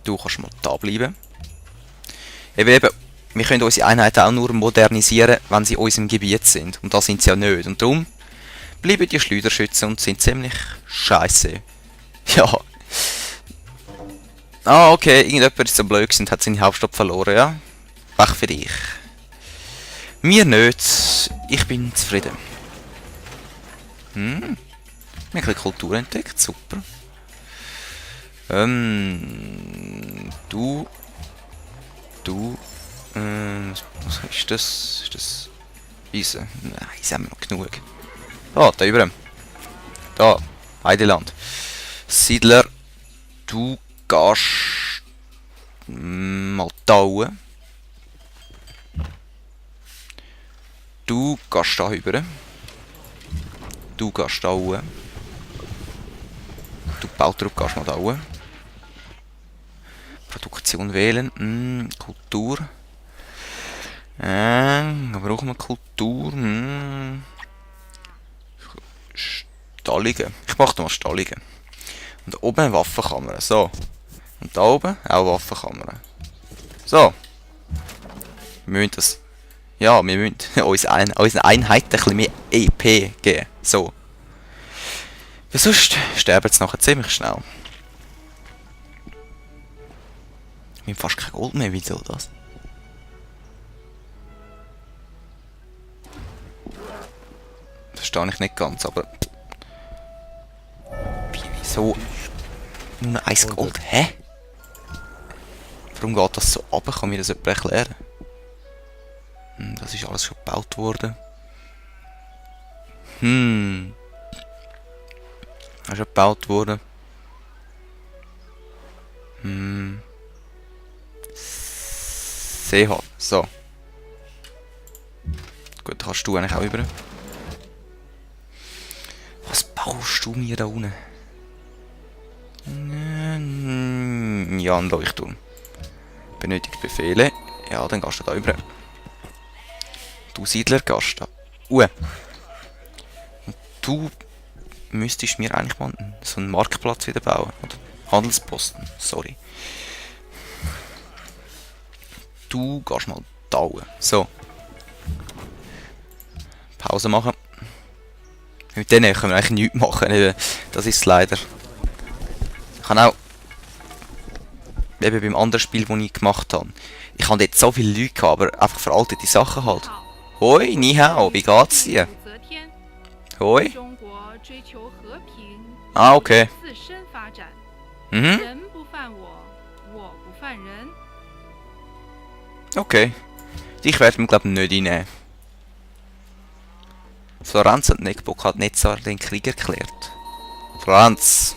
Du kannst mal da bleiben. Eben, wir können unsere Einheiten auch nur modernisieren, wenn sie in unserem Gebiet sind. Und da sind sie ja nicht. Und darum bleiben die Schleuderschützen und sind ziemlich scheiße. Ja. Ah, okay, irgendjemand ist so blöd und hat seine Hauptstadt verloren, ja? Weg für dich. Mir nicht. Ich bin zufrieden. Wir haben ein bisschen Kultur entdeckt, super. Was ist das? Ist das Eisen? Nein, Eisen haben wir noch genug. Ah, da über. Da, Heideland. Siedler, du gehst mal da. Du gehst da rüber. Du gehst da hoch. Du Bautrupp gehst mal da hoch. Produktion wählen. Kultur. Brauchen wir Kultur? Stallungen. Ich mache mal Stallungen. Und oben eine Waffenkammer. So. Und da oben auch Waffenkammer. So. Wir müssen das. Ja, wir müssen unseren Einheiten ein bisschen mehr EP geben. So. Weil sonst sterben sie nachher ziemlich schnell. Wir haben fast kein Gold mehr, wieso das? Verstehe ich nicht ganz, aber... Wieso? Nur 1 Gold? Hä? Warum geht das so ab? Kann mir das jemand erklären? Das ist alles schon gebaut worden. Das ist schon gebaut worden. Seehafen. So. Gut, kannst du eigentlich auch über. Was baust du mir da unten? Ja, ein Leuchtturm. Benötigt Befehle. Ja, dann gehst du da über. Du Siedler gehst da. Und du müsstest mir eigentlich mal so einen Marktplatz wieder bauen. Oder Handelsposten, sorry. Du gehst mal da hoch. So. Pause machen. Mit denen können wir eigentlich nichts machen. Das ist es leider. Ich kann auch... Eben beim anderen Spiel, das ich gemacht habe. Ich hatte jetzt so viele Leute gehabt, aber einfach veraltete Sachen halt. Hoi, ni hao, wie geht's dir? Hoi? Ah, okay. Okay. Ich werde mir glaube ich nicht reinnehmen. Florenz und Neckbock hat Netzar den Krieg erklärt. Florenz.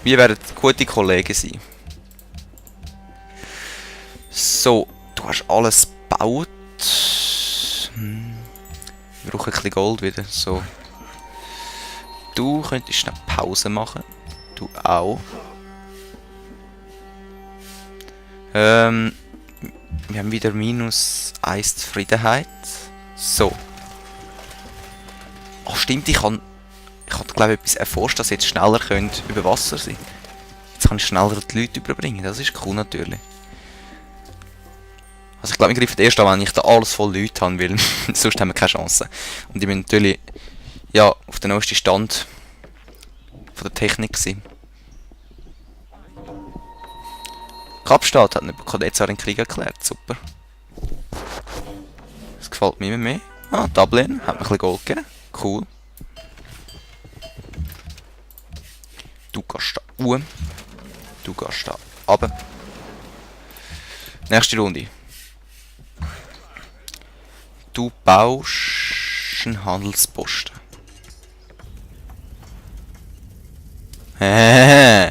Wir werden gute Kollegen sein. So, du hast alles gebaut. Wir brauchen ein bisschen Gold wieder. So. Du könntest schnell Pause machen. Du auch. Wir haben wieder -1 Zufriedenheit. So. Ach stimmt, ich habe glaube ich etwas erforscht, dass jetzt schneller könnt über Wasser sein. Jetzt kann ich schneller die Leute überbringen. Das ist cool natürlich. Also ich glaube, wir greifen erst an, wenn ich da alles voll Leute habe, weil sonst haben wir keine Chance. Und ich bin natürlich ja auf den neuesten Stand von der Technik sein. Kapstadt hat Nebuchadnezzar den Krieg erklärt, super. Das gefällt mir immer mehr. Ah, Dublin hat mir ein bisschen Gold gegeben, cool. Du gehst da hoch. Du gehst da runter. Nächste Runde. Du baust einen Handelsposten. Ja,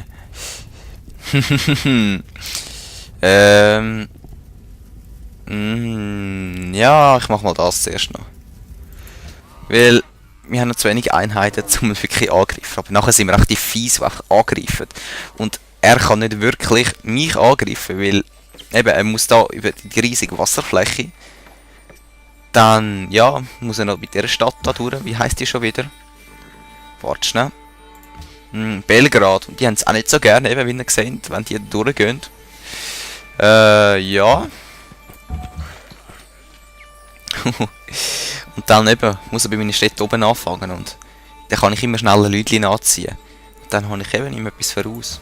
ich mach mal das zuerst noch. Weil wir haben noch zu wenig Einheiten, um wirklich angreifen. Aber nachher sind wir auch die fies, die einfach angreifen. Und er kann nicht wirklich mich angreifen, weil eben, er muss da über die riesige Wasserfläche. Dann, ja, muss er noch mit dieser Stadt da durch. Wie heisst die schon wieder? Warte schnell. Belgrad. Und die haben es auch nicht so gerne, eben, wie ihr seht, wenn die durchgehen. Ja. Und dann eben, muss ich bei meinen Städten oben anfangen und dann kann ich immer schnell Leute nachziehen. Und dann habe ich eben immer etwas voraus.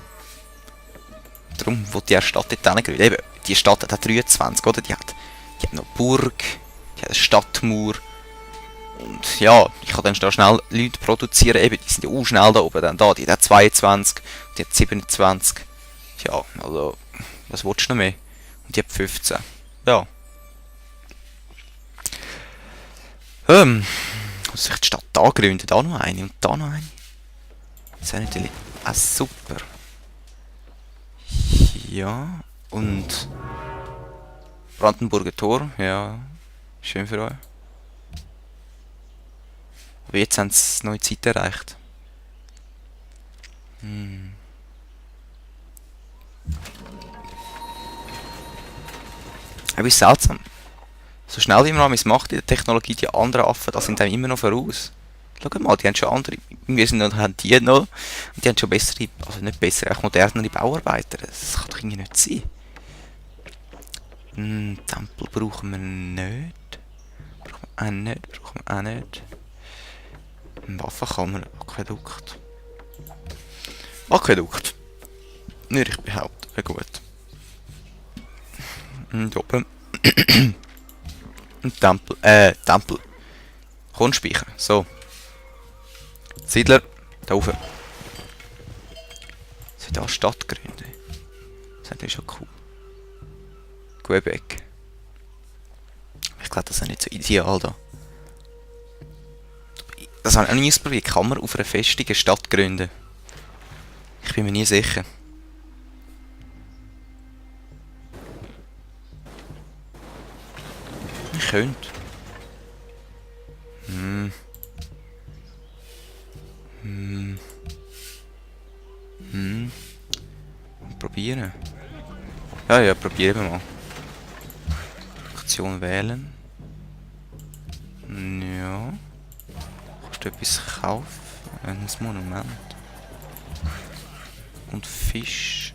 Darum, wo die Stadt dort hingründen. Eben, die Stadt hat 23, oder? Die hat noch Burg, die hat eine Stadtmauer. Und ja, ich kann dann da schnell Leute produzieren. Eben, die sind ja auch schnell da oben. Dann da, die hat 22, die hat 27. Ja, also, was willst du noch mehr? Und die hat 15. Ja. Muss sich die Stadt da gründen, da noch eine und da noch eine. Das wäre natürlich auch super. Ja, und Brandenburger Tor, ja, schön für euch. Aber jetzt haben sie neue Zeit erreicht. Aber ist seltsam. So schnell wie man es macht in der Technologie, die anderen Affen, da sind einem immer noch voraus. Schau mal, die haben schon andere, wir sind noch, haben die noch, und die haben schon bessere, also nicht bessere, auch modernere Bauarbeiter. Das kann doch irgendwie nicht sein. Tempel brauchen wir nicht. Brauchen wir auch nicht, brauchen wir auch nicht. Waffenkammer, Aquädukt. Aquädukt. Nicht, ich behaupte, wäre gut. Und oben. Ein Tempel. Grundspeicher. So. Siedler. Da oben. Soll da eine Stadt gründen? Das ist schon cool. Quebec. Ich glaube, das ist nicht so ideal da. Das habe ich auch nie ausprobiert. Kann man auf einer festigen Stadt gründen? Ich bin mir nie sicher. Ich könnte. Probieren. Ja, probieren wir mal. Aktion wählen. Ja. Kannst du etwas kaufen? Ein Monument. Und Fisch.